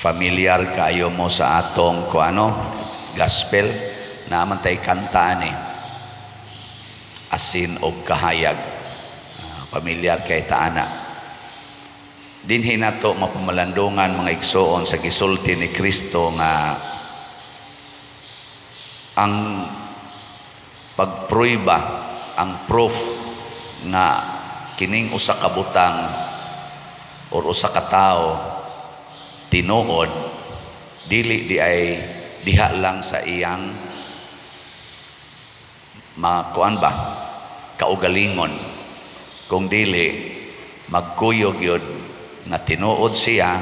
Familiar kayo mo sa atong kuano, gospel naa man tay kanta ani, "Asin og Kahayag." Ah, familiar kay ta ana. Dinhi nato mapamalandungan, mga igsoon, sa gisulti ni Kristo nga ang pagpruiba, ang proof nga kining usa ka butang or usa ka tawo tinuod, dili di ay diha lang sa iyang makuan ba, kaugalingon, kung dili magkuyog yun nga tinuod siya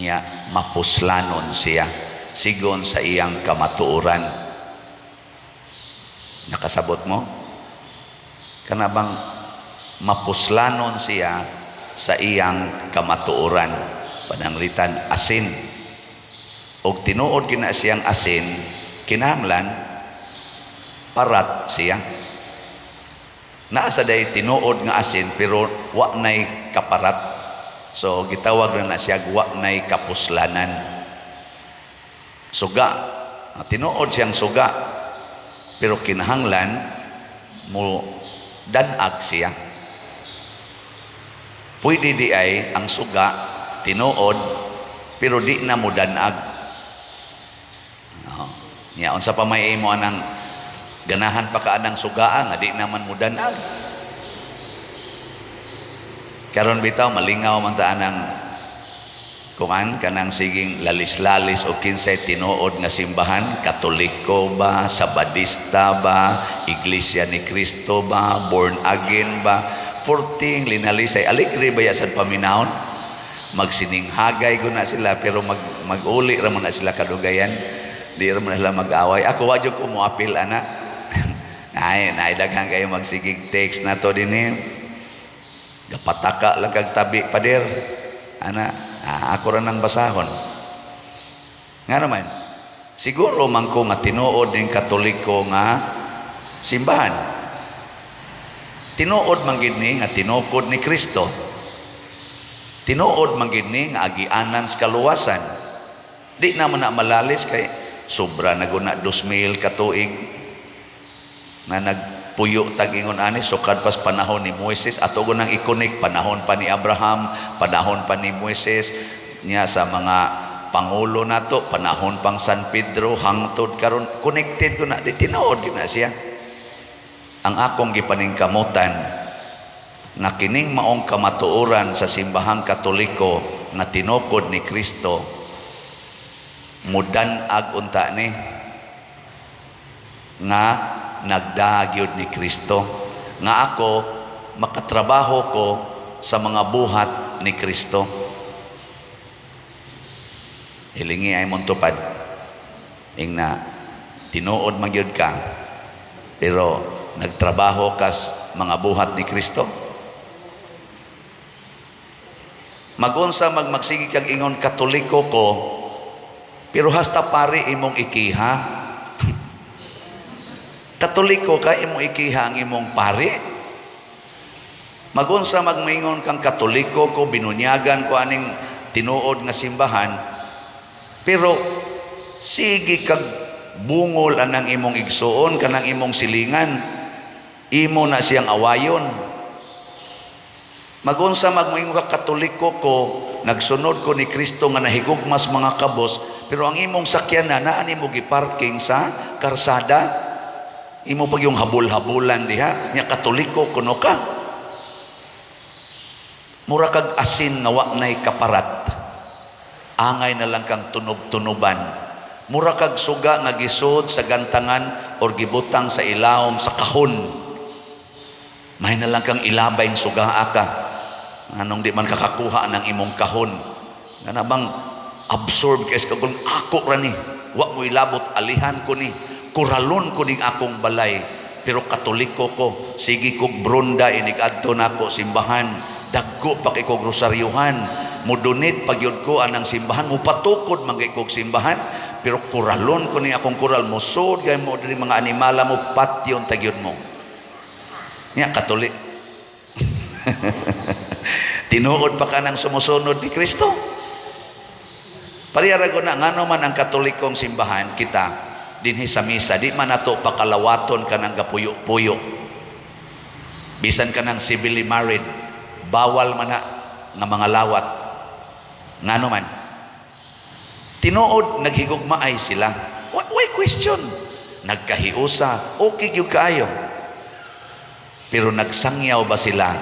niya, mapuslanon siya sigon sa iyang kamatuoran. Nakasabot mo kana bang mapuslanon siya sa iyang kamatuoran? Pananglitan asin, og tinuod kina siyang asin, kinahanglan parat siya. Naa sa day tinuod nga asin pero wa nay kaparat, so gitawag na na siya wa nay kapuslanan. Suga. Ah, tinuod siyang suga pero kinahanglan mo danag siya. Pwede di ay ang suga tinuod pero di na mo danag. No. Nya unsa pa may imo anang ganahan pa ka anang sugaa nga di naman mo danag? Karon bitaw malingaw man ta anang kuan, kanang siging lalis-lalis o kinsay tinuod nga simbahan, Katoliko ba, Sabadista ba, Iglesia ni Cristo ba, born again ba, purting linalisay. Aligre ba ya sad paminawon? Magsininghagay ko na sila pero mag-uli ra man na sila kadugayan. Di ra man sila mag-away. Ako wa jud ko moapil ana. Ay, naidaghan kayo magsigig text na to dinhi. Gapataka lang kag tabi, pader. Ana, ah, ako ra nang basahon. Nga naman, siguro man ko nga tinuod ning Katoliko nga simbahan. Tinuod man gid ni nga tinukod ni Kristo. Tinuod man gid ni nga agianan sa kaluwasan. Di naman na malalis kay sobra na guna 2,000 ka tuig na nagpuyo tag ingon ani, sukad pas panahon ni Moises. Ato nang i-connect panahon pa ni Abraham, panahon pa ni Moises niya, sa mga pangulo nato, panahon pang San Pedro hangtod karon, connected ko na. Di tinuod gyud na siya. Ang akong gipaningkamutan nga kining maong kamatuoran sa simbahang Katoliko nga tinukod ni Kristo, mudan-ag unta ni nga nagdagyod ni Kristo, nga ako makatrabaho ko sa mga buhat ni Kristo. Hilingi ay mong tupad ing na tinuod magyud ka pero nagtrabaho kas mga buhat ni Kristo. Magunsa magmagsige kag ingon Katoliko ko pero hasta pari imong ikiha. Katoliko ka, imong ikiha ang imong pari. Magunsa magmingon kang Katoliko ko, binunyagan ko aning tinuod nga simbahan, pero sige kag bungol anang imong igsuon, kanang imong silingan, imo na siyang awayon. Magunsa magmoingon ka Katoliko ko, nagsunod ko ni Kristo nga nahigugmas mga kabos, pero ang imong sakyanan naa nimo giparking sa karsada, imo pag yung habol-habulan diha, nya Katoliko kuno ka. Mura kag asin nga wa nay kaparat. Angay na lang kang tunob-tunoban. Mura kag suga nga gisod sa gantangan or gibutang sa ilawom sa kahon. May na lang kang ilabay ng sugaa ka. Anong di man kakakuha ng imong kahon. Nga na bang absorb kay sa kung ako ra ni. Wa mo ilabot, alihan ko ni. Kuralon ko ning akong balay. Pero Katoliko ko, sige kog bronda inig adto nako simbahan. Dagko pa kay kog rosaryuhan. Mudonate pag yun ko anang simbahan, mupatukod man kay kog simbahan. Pero kuralon ko ni akong kural, musod gay mo diri mga animala mo patyon tagyod mo. Nya Katolik. Tinuod pa ka ng sumusunod ni Kristo. Pareha ra na ngano man ang Katolikong simbahan, kita dinhi sa misa di man nato pakalawaton kanang gapuyo-puyo. Bisan kanang civilly married, bawal man na nga mga lawat. Ngano man? Tinuod naghigugmaay sila. Why question? Nagkahiusa, okay gyud kaayo. Pero nagsangyaw ba sila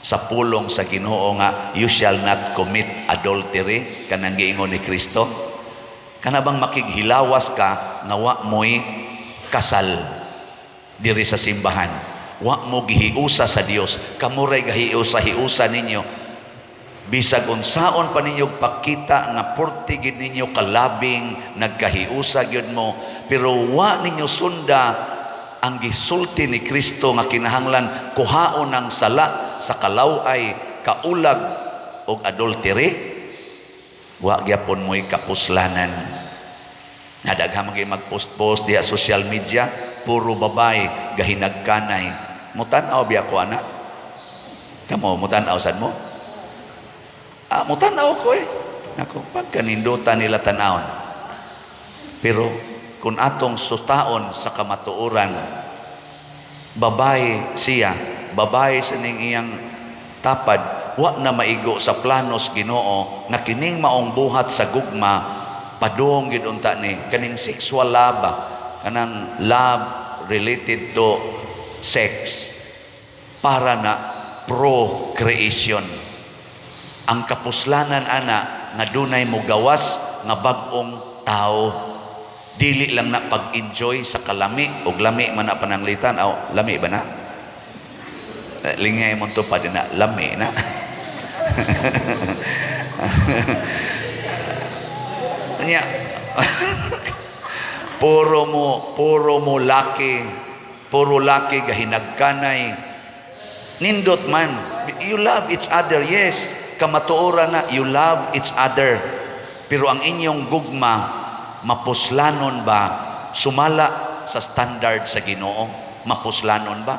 sa pulong sa Ginoo nga "You shall not commit adultery," kanang giingon ni Kristo? Kana bang makighilawas ka nga wa mo'y kasal diri sa simbahan, wa mo gihiusa sa Dios, kamo ray gahiusa-hiusa ninyo, bisag unsaon pa ninyo pakita nga porte gid ninyo kalabing nagkahiusa gyud mo, pero wa ninyo sunda ang gisulti ni Kristo nga kinahanglan kuhaon ang sala sa kalaway, kaulag og adultery, wa gyapon mo'y kapuslanan. Nga daghan man magpost-post diha social media, puro babay gahinagkanay. Mutan-aw biya ko ana? Kamo mutan-aw sad mo? Ah, mutan-aw ko eh. Nako, pagkanindutan nila tan-awon. Pero kung atong sutaon sa kamatuoran, babae siya, babae sa ning iyang tapad, wa na maigo sa planos Ginoo nga kining maong buhat sa gugma padung gid unta ni kaning sexual love, kanang love related to sex, para na procreation. Ang kapuslanan ana nga dunay mogawas nga bag-ong tao, dili lang na pag-enjoy sa kalami og lami man na pananglitan. Aw, lami ba na? Eh, lingay mo to pa din na lami na. Nya puro mo laki, puro laki gahinagkanay. Nindot man, you love each other, yes, kamatuoran na you love each other, pero ang inyong gugma, mapuslanon ba sumala sa standard sa Ginoo? Mapuslanon ba?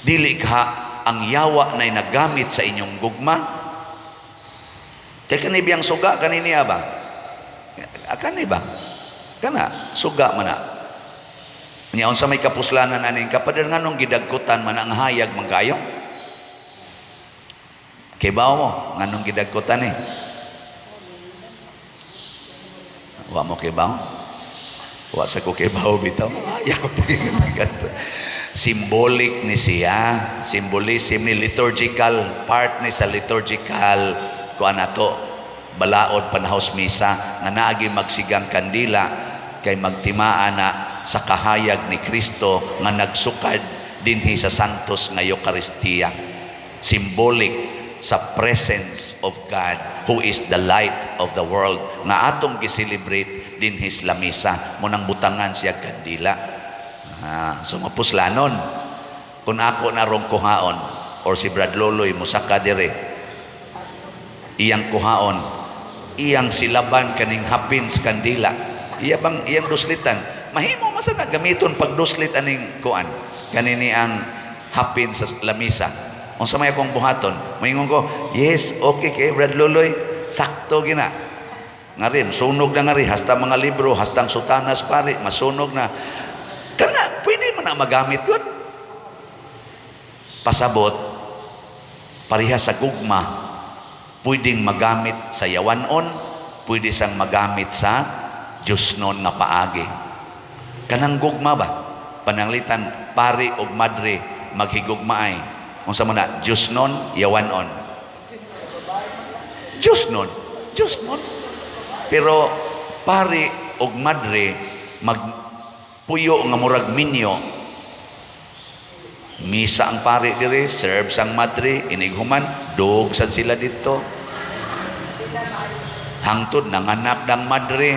Dili ka ang yawa na nagamit sa inyong gugma? Kay kani biyang suga kanini ba? Kani ba? Kana suga man na. Nya unsa may kapuslanan aning kapader? Nganong gidagkutan man ang hayag man kayo? Kay bawo mo nganong gidagkutan eh? Wa mo kibaw? Wa sa ko kibaw bitaw. Ayaw. Symbolic ni siya, symbolism ni, liturgical part ni sa liturgical kuan ato, balaod panahos misa nga naagi magsigang kandila kay magtimaa na sa kahayag ni Kristo nga nagsukad dinhi sa Santos nga Eukaristiya, symbolic sa presence of God who is the light of the world nga atong gi-celebrate dinhi sa misa mo nang butangan siya kandila. Ah, so mapuslanon kung ako narong kuhaon or si Brad Loloy musaka dire, iyang kuhaon, iyang silaban kaning hapin sa kandila, iya bang iyang duslitan, mahimo man sa na gamiton pag duslit aning kuan kanini, ang hapin sa lamisa. Unsa may akong buhaton? Moingon ko, "Yes, okay kay Brad Loloy, sakto gina." Ngari sunog na ngari hasta mga libro, hastang sutanas pare masunog na. Kana pwede man na magamit yun. Pasabot, pareha sa gugma, pwedeng magamit sa yawanon, pwede sang magamit sa Diyosnon nga paagi. Kanang gugma ba? Pananglitan, pari og madre maghigugmaay. Unsa man na? Diyosnon, yawanon? Diyosnon. Diyosnon. Pero pari og madre magpuyo nga murag minyo. Misa ang pari dire, serve sang madre, inighuman, dog sad sila dito. Hangtod nanganak ng madre,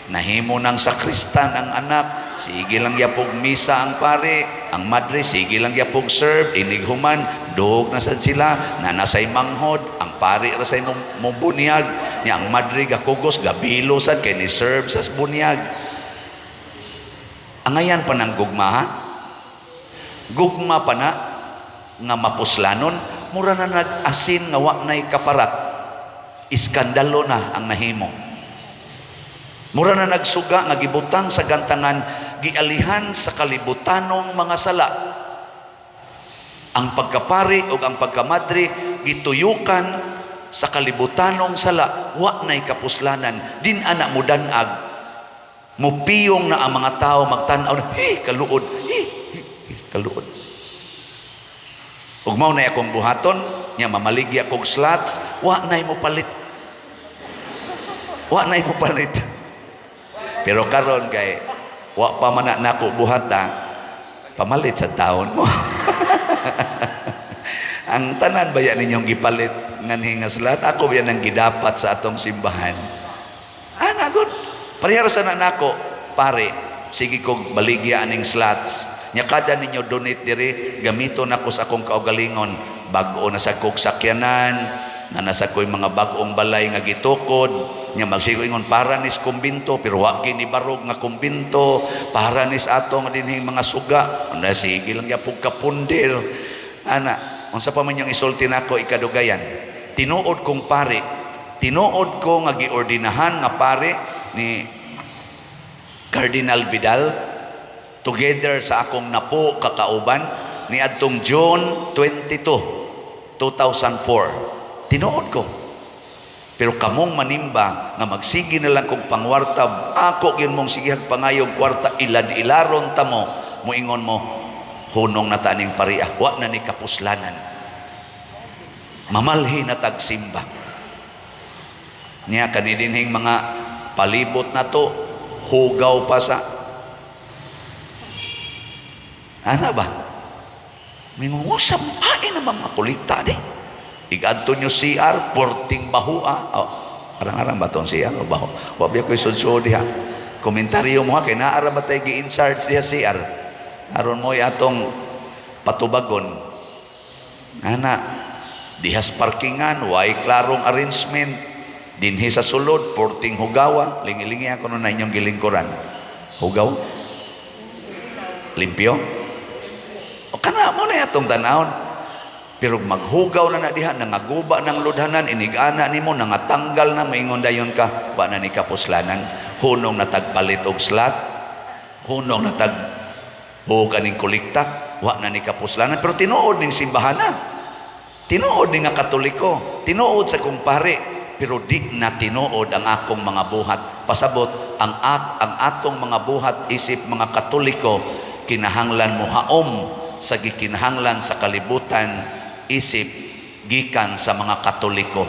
nahimo ng sakristan ang anak, sige lang yapog misa ang pare, ang madre sige lang yapog serve, inighuman, dog na sad sila, na nasay manghod, ang pare ra say mo bunyag, nya ang madre gakugos, gabilo sad kay ni serve sa bunyag. Angayan pa ng gugma ha? Gugma pa na nga mapuslanon, mura na nag-asin nga wa na'y kaparat. Iskandalo na ang nahimo. Mura na nagsuga nga gibutang sa gantangan, gialihan sa kalibutanong mga sala. Ang pagkapari o ang pagkamadre gituyukan sa kalibutanong sala, wa na'y kapuslanan. Din ana mudanag, mupiyong na ang mga tao magtan-aw na, "Hey, kaluod, hey, hey, hey, kaluod." Ug mao na akong buhaton nya, mamaligya kog slots, wa na'y mo palit. Wa na'y mo palit. Pero karon kay wa pa man na nako buhata, pamalit sa taon mo. Ang tanan baya ninyong gipalit nganhi nga slot, ako baya nang gidapat sa atong simbahan. Ana gud. Parehara sa na nako, pare, sige kog baligya aning slots. Nya kada ninyo donate diri, gamiton nako sa akong kaugalingon. Bag-o na sa kog sakyanan, na nasa ko'y mga bag-ong balay nga gitukod. Nya magsigo ingon para nis kumbinto, pero wa gini barog nga kumbinto, para nis ato nga dinhing mga suga. Na sige lang yapog kapundir. Ana, unsa pa man yung isulti nako ikadugayan. Tinuod kong pare, tinuod ko nga giordinahan nga pare ni Cardinal Vidal together sa akong napo kakauban ni adtong June 22, 2004. Tinuod ko. Pero kamong manimba nga magsige na lang kog pangwarta, ako gyud mong sigihag pangayog kwarta, ilad-ilaron ta mo, muingon mo, "Hunong na ta ning pariah, wa na ni kapuslanan. Mamalhi na tagsimba." Niya kanidinhing mga palibot na to, hugaw pa sa ana ba? Mingungusap, ay naman mga kolekta di. Igadto nyo CR, porting bahua. Oh, arang-arang ba tong CR o baho? Wa biya ko'y sudsud diha. Komentaryo mo ha, kay naara ba tayo gi-in charge diha CR? Aron mo atong patubagon. Ana, dihas parkingan, way klarong arrangement. Dinhi sa sulod, porting hugawa. Lingi-lingi ako nun na inyong gilingkuran. Hugaw? Limpyo? O kana mo na atong tanawon. Pero maghugaw na na diha, nangaguba ng ludhanan, inigana nimo, nangatanggal na, maingon dayon ka, wa na ni kapuslanan. Hunong na tagpalit og slot, hunong na tag buhok aning kolekta, wa na ni kapuslanan. Pero tinuod ning simbahan na. Tinuod ni nga Katoliko, tinuod sa kong pare, pero di na tinuod ang akong mga buhat. Pasabot, ang atong mga buhat isip mga Katoliko, kinahanglan mo haom sa gikinahanglan sa kalibutan isip gikan sa mga Katoliko.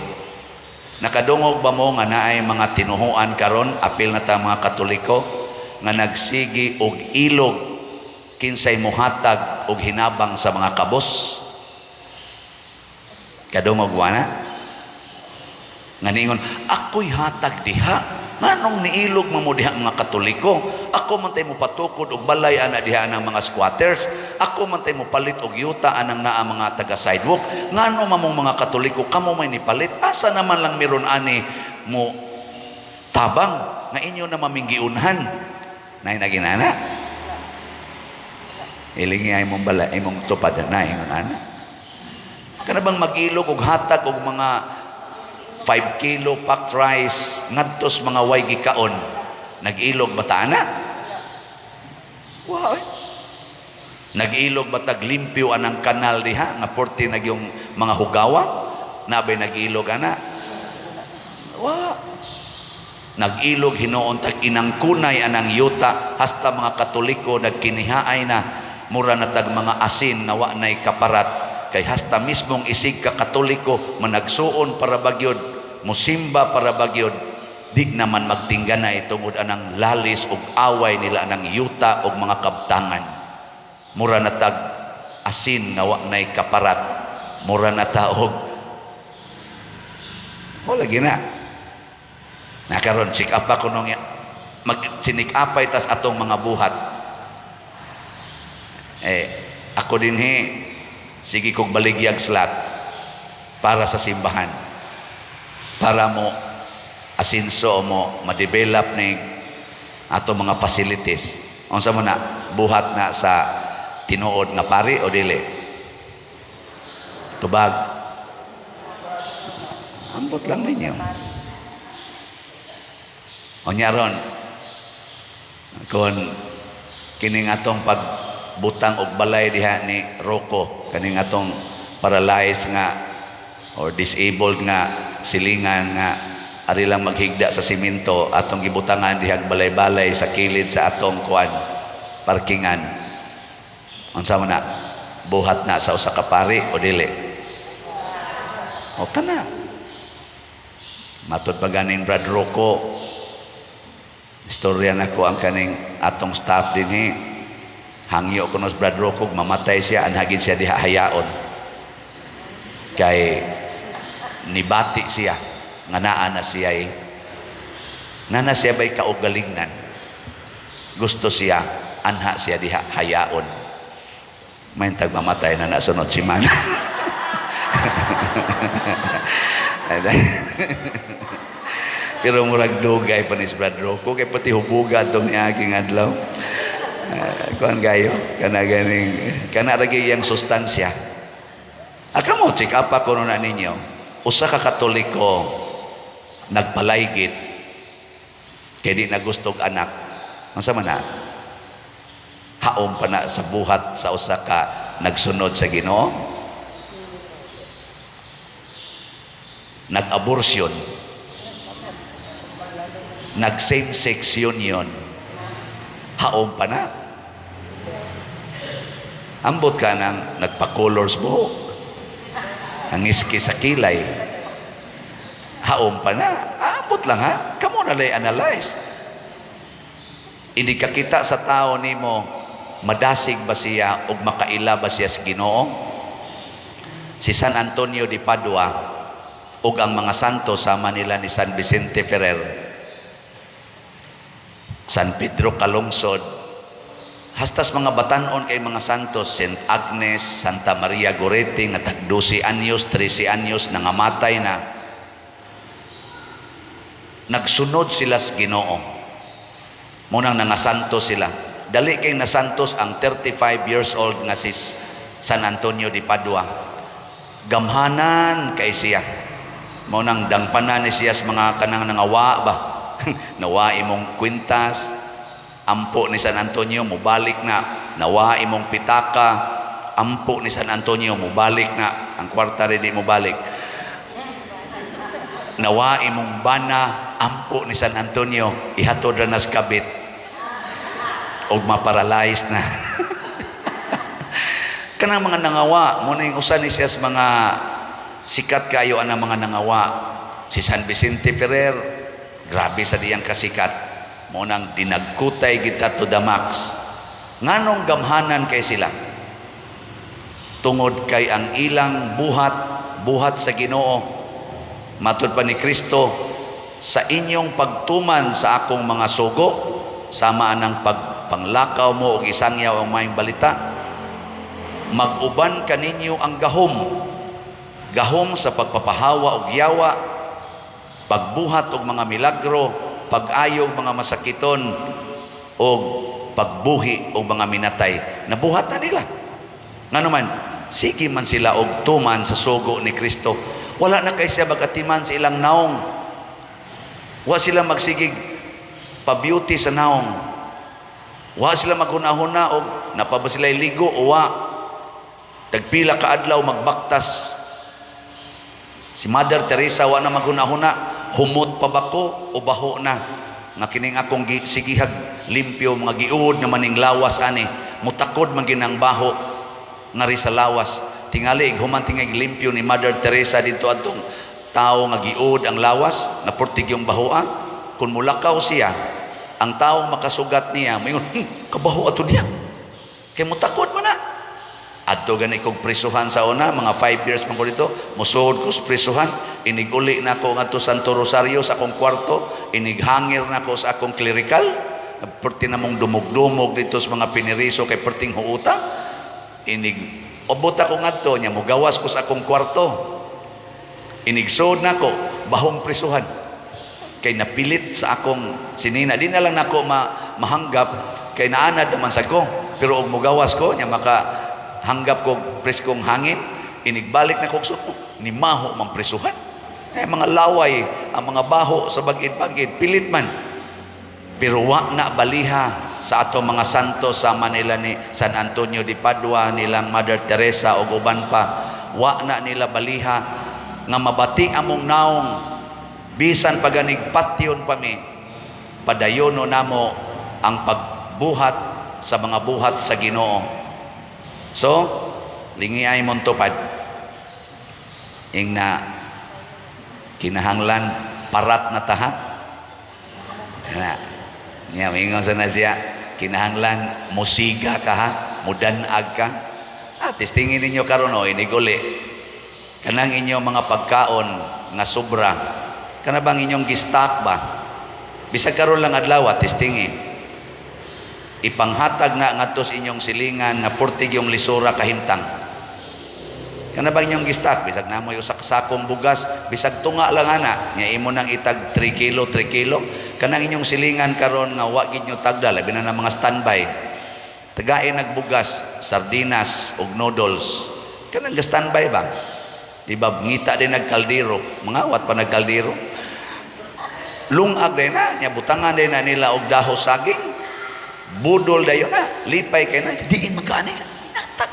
Nakadungog ba mo nga naay mga tinuhuan karon, apil na ta mga Katoliko, nga nagsigi og ilog kinsay muhatag og hinabang sa mga kabos? Kadungog wa na? Nga niingon, "Ako'y hatag diha. Nganong niilog mo mo diha mga Katoliko? Ako man tay mo patukod og balay ana diha ang mga squatters. Ako man tay mo palit og yuta anang naa mga taga sidewalk. Ngano mamong mga Katoliko kamo may nipalit? Asa naman lang meron ani mo tabang nga inyo na maminggiunhan?" Nay naginana. Ilingi ay mong bala, imong tupad na ingon ana. Kana bang mag-ilog og hatag og mga 5 kilo packed rice ngadtos mga way gikaon? Nag-ilog ba ta ana? Wow. Eh. Nag-ilog ba tag limpyo anang kanal diha nga porte nagyong mga hugawa? Nabay nag-ilog ana? Wa. Nag-ilog hinuon tag inangkunay anang yuta hasta mga Katoliko nagkinihaay na, mura na tag mga asin nga wa nay kaparat, kay hasta mismong isig ka Katoliko managsuon para bagyod, musimba para bagyod, di naman magtingganay tungod anang lalis og away nila anang yuta og mga kabtangan. Mura na tag asin nga wa nay kaparat, mura na ta og wala gina nakaron. Check up ako nung mag sinikapay tas atong mga buhat. Eh ako din he, sige kog baligyag slot para sa simbahan, para mo asinso mo ma-develop ni ato mga facilities. Unsa mo na buhat na sa tinuod nga pari o dili tubag? Ambot lang ninyo. O nya ron, kung kining atong pagbutang og balay diha ni Rocco, kaning atong paralyzed nga or disabled nga silingan nga ari lang maghigda sa simento, atong gibutangan diha balay-balay sa kilid sa atong kuan, parkingan. Unsa man na? Buhat na sa usa ka pari o dili? O kana. Matod pa ganing Brad Rocco, istorya nako ang kaning atong staff dinhi. Hangyo ko nos Brad Rocco, mamatay siya, anha gyud siya diha hayaon. Kay nibati siya nga naa na siya eh. Naa na siya bay kaugalingnan. Gusto siya, anha siya diha hayaon. May tagmamatay na na sunod si man. Pero murag dugay pa ni Brad Rocco kay pati hubuga tong niaging adlaw. Kuan gayo kana ganing kana ra gyud iyang sustansya. Aka mo check up ako na ninyo. Usa ka Katoliko nagpalaygit kay di na gustog anak. Unsa man na? Haom pa na sa buhat sa usa ka nagsunod sa Ginoo. Nag-abortion, nag same-sex union, haom pa na. Ambot ka nang nagpa-colors buhok, ang iski sa kilay, haom pa na. Ambot lang ha, kamo na lay analyze. Hindi ka kita sa tao nimo, madasig ba siya o makaila ba siya sa Ginoo? Si San Antonio de Padua ug ang mga santo sama nila ni San Vicente Ferrer, San Pedro Calungsod, hastas mga batanon kay mga santos, Saint Agnes, Santa Maria Goretti nga tag 12 anyos, 13 anyos nangamatay na. Nagsunod sila sa Ginoo. Munang nangasanto sila. Dali kay nasantos ang 35 years old nga si San Antonio de Padua. Gamhanan kay siya. Mao nang dangpanan ni siya sa mga kanang nangawa ba. Nawa imong kwintas, ampo ni San Antonio mobalik na. Nawa imong pitaka, ampo ni San Antonio mobalik na. Ang kwarta rin di mobalik. Nawa imong bana, ampo ni San Antonio ihatod ra nas kabit og maparalyze na. Kanang mga nangawa, mo na yung usa ni siya sa mga sikat kayo ang mga nangawa. Si San Vicente Ferrer, grabe sa diyang kasikat. Mo nang dinagkutay kita to the max. Nganong gamhanan kay sila? Tungod kay ang ilang buhat, buhat sa Ginoo. Matud pa ni Kristo, sa inyong pagtuman sa akong mga sugo, sama anang pagpanglakaw mo og isangyaw ang maayong balita, mag-uban kaninyo ang gahom. Gahom sa pagpapahawa og yawa, pagbuhat og mga milagro, pag-ayo og mga masakiton, og pagbuhi og mga minatay. Nabuhat na nila. Ngano man, sige man sila og tuman sa sugo ni Kristo. Wala na kay siya magatiman sa ilang naong. Wa sila magsigig pa-beauty sa naong. Wa sila maghuna-huna og napa ba sila ligo o wa. Tagpila ka adlaw magbaktas. Si Mother Teresa wa na maghuna-huna, humot pa ba ko o baho na? Nga kining akong sigihag limpyo mga giuod na maning lawas ani, mutakod man ginang baho ngari sa lawas. Tingali human tingay limpyo ni Mother Teresa didto adtong tawo nga giuod ang lawas, na purtig yung bahoa. Kung mulakaw siya, ang tawo makasugat niya, moingon, kabaho ato niya. Kay mutakod man na. Adto gani kog prisuhan sa una, mga 5 years man ko dito, musuod ko sa prisuhan, iniguli na ko ngadto Santo Rosario sa akong kwarto, inighangir na ko sa akong clerical, perti na mong dumog-dumog dito sa mga piniriso kay perting huuta, inig obot ako ngadto nya mogawas ko sa akong kwarto. Inigsuod nako bahong prisuhan. Kay napilit sa akong sinina, di na lang nako mahanggap kay naanad naman sa ko. Pero og mogawas ko nya maka hanggap ko preskong hangin, inigbalik na ko oh, ni maho man prisuhan. Eh, mga laway, ang mga baho sa bagid-bagid, pilit man. Pero wa na baliha sa ato mga santo sama nila ni San Antonio de Padua, nilang Mother Teresa o uban pa. Wa na nila baliha nga mabati among naong bisan paganig patyon pa mi, padayono namo ang pagbuhat sa mga buhat sa Ginoo. So, lingiay mong tupad. Ing na kinahanglan parat na taha. Na, niya mingon sa na siya, kinahanglan musiga ka ha, mudanag ka. Ah, testingin ninyo karon o iniguli. Kanang inyong mga pagkaon nga sobra. Kana bang inyong gi-stock ba? Bisag karon lang adlaw, testingi. Ipanghatag na ngadto sa inyong silingan nga purtig yung lisura kahimtang. Kana bang inyong gi-stock? Bisag namoy usa ka sakong bugas, bisag tunga lang ana, nya imo nang itag 3 kilo, 3 kilo. Kanang inyong silingan karon nga wa gid nyo tagda, labi na ng mga standby. Tagain nagbugas, sardinas ug noodles. Kanang ga standby ba? Di ba ngita din nagkaldero, mga wat pa nagkaldero. Lungag din na, nya butangan din na nila og daho saging. Budol dayon na, lipay kay na, diin magkaani. Natag.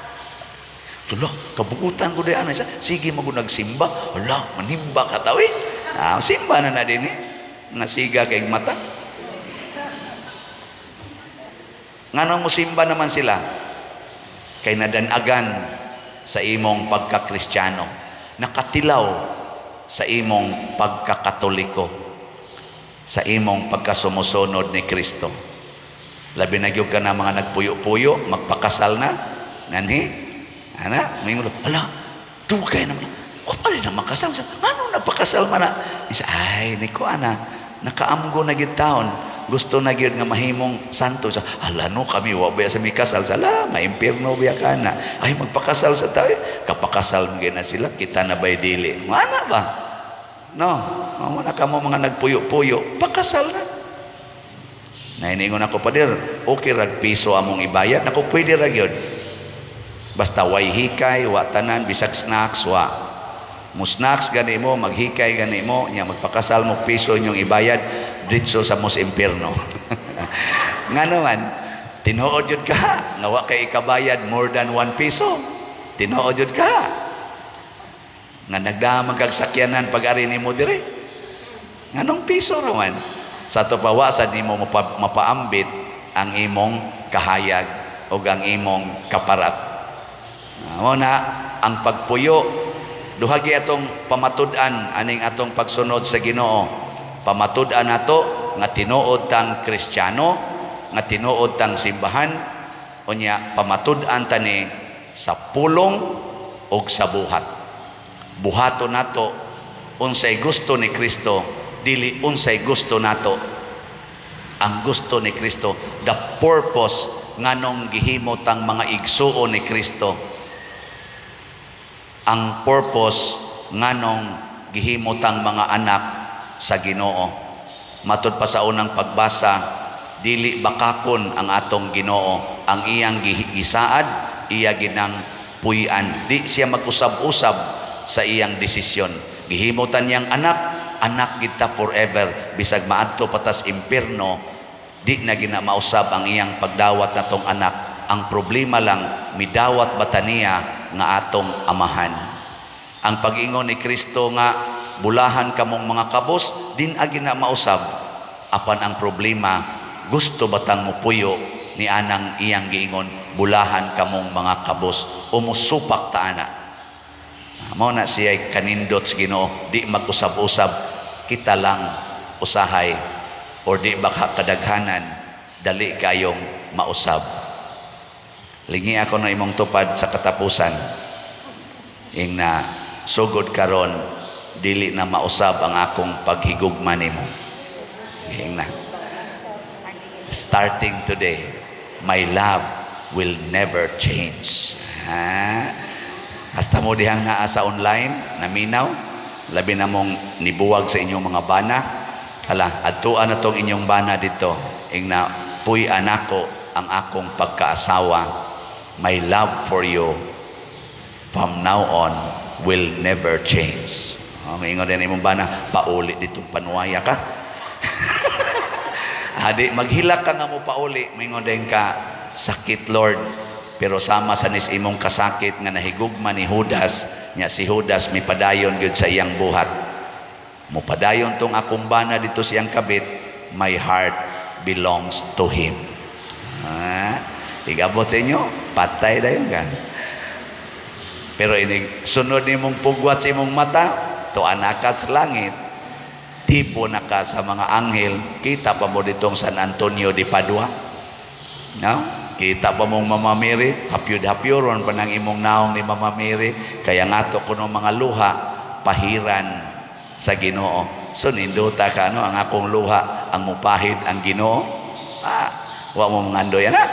Hala, kabuutan ko din ana siya. Sige mo nagsimba. Hala, manimba ka tawi. Ah, simba na na din eh. Nga siga kay mata. Nganong mo simba naman sila? Kay nadanagan sa imong pagkakristyano. Nakatilaw sa imong pagkakatoliko. Sa imong pagkasumusunod ni Kristo. Labi na gyud ka na mga nagpuyo-puyo, magpakasal na. Nganhi? Ana, may ngulo, ala, dugay naman. O pa rin na makasal. Ano napakasal man na? Isa, ay, niko ana, nakaamgo na gyud taon. Gusto na gyud nga mahimong santo. Sa, ala no, kami, wa ba sa mikasal. Sa, ala, maimpirno biya ka na. Ay, magpakasal sa tao. Kapakasal mo na sila, kita na ba'y dili? Mana ba? No, mamo na kamo mga nagpuyo-puyo, pakasal na. Nainingon ako, "Pader, okay rag piso among ibayad." Naku, pwede ra gyud. Basta way hikay, wa tanan, bisag snacks, wa. Mo snacks gani mo, maghikay gani mo, nya magpakasal mo, piso inyong ibayad, ditso sa mos impierno. Nga naman, tinuod jud ka, nga wa kay ikabayad more than 1 piso. Tinuod jud ka. Nga nagdamag kag sakyanan pag-ari nimo dire. Nganong piso raman? Sa ato pa wa sad nimo mapaambit ang imong kahayag o ang imong kaparat. Mao na ang pagpuyo, duha gi atong pamatud-an aning atong pagsunod sa Ginoo. Pamatud-an nato nga tinuod tang Kristiyano, nga tinuod tang simbahan, unya pamatud-an tani sa pulong ug sa buhat. Buhaton nato unsay gusto ni Kristo, dili unsay gusto nato. Ang gusto ni Kristo, the purpose nganong gihimo tang mga igsuon ni Kristo. Ang purpose nganong gihimo tang mga anak sa Ginoo. Matud pa sa unang pagbasa, dili bakakon ang atong Ginoo, ang iyang gisaad, iya ginang puy-an. Di siya mag-usab-usab sa iyang desisyon. Gihimo ta niyang anak, anak kita forever, bisag maadto patas impierno, di na gina mausab ang iyang pagdawat natong anak. Ang problema lang, midawat ba ta niya nga atong amahan? Ang pag-ingon ni Kristo nga bulahan kamong mga kabos, din agi na mausab. Apan ang problema, gusto batang mupuyo ni anang iyang giingon, bulahan kamong mga kabos, o musupak ta ana? Mao na siya kanindot sa Ginoo, di mag-usab-usab, kita lang usahay or di baka kadaghanan dali kayong mausab. Lingi ako na imong tupad sa katapusan. Ing na sugod karon dili na mausab ang akong paghigugma nimo. Ing na starting today, my love will never change. Ha? Hasta mo dihang naa sa online, naminaw, labi na mong nibuwag sa inyong mga bana. Hala, adtuan na tong inyong bana dito. Ing na, puy anako ang akong pagkaasawa. My love for you from now on will never change. Oh, maingon din imong bana, "Pauli ditong panuwaya ka." Adi maghilak ka nga mo pauli, maingon din ka, "Sakit, Lord." Pero sama sa nis imong kasakit nga nahigugma ni Judas, nya si Judas mipadayon gyud sa iyang buhat. Mopadayon tong akong bana dito siyang kabit, my heart belongs to him. Ah, igabot sa inyo, patay dayon ka. Pero inig sunod nimong pugwat sa imong mata, tuan na ka sa langit. Tipo na ka sa mga anghel, kita pa mo ditong San Antonio de Padua. No? Kita pa mong Mama Mary, hapyud-hapyuron pa nang imong naong ni Mama Mary, kaya ngato kuno mga luha, pahiran sa Ginoo. So nindota ka, no, ang akong luha ang mupahid ang Ginoo. Ah, wa mo mangandoy ana.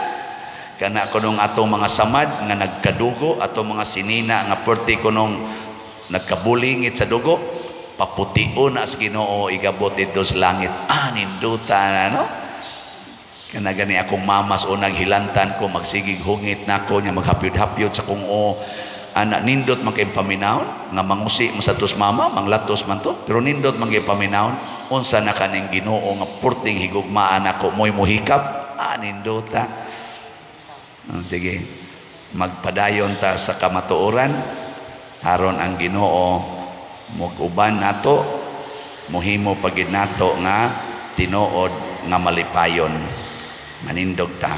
Kana kunong atong mga samad nga nagkadugo, atong mga sinina nga perti kunong nagkabulingit sa dugo, papution na sa Ginoo igabot dito sa langit. Ah, ninduta na, no? Kana gani akong mamas o naghilantan ko, magsigig hungit nako nya, maghapyod-hapyod sa kong o ana. Nindot man kay paminawon nga mangusi man sa tos mama, manglatos man to, pero nindot man kay paminawon, unsa na kaning Ginoo nga purting higugmaan ako, mo'y muhikap. Ah, nindota. Ah, sige, magpadayon ta sa kamatuoran aron ang Ginoo muguban nato, muhimo pagid nato nga tinuod nga malipayon. Manindog ta.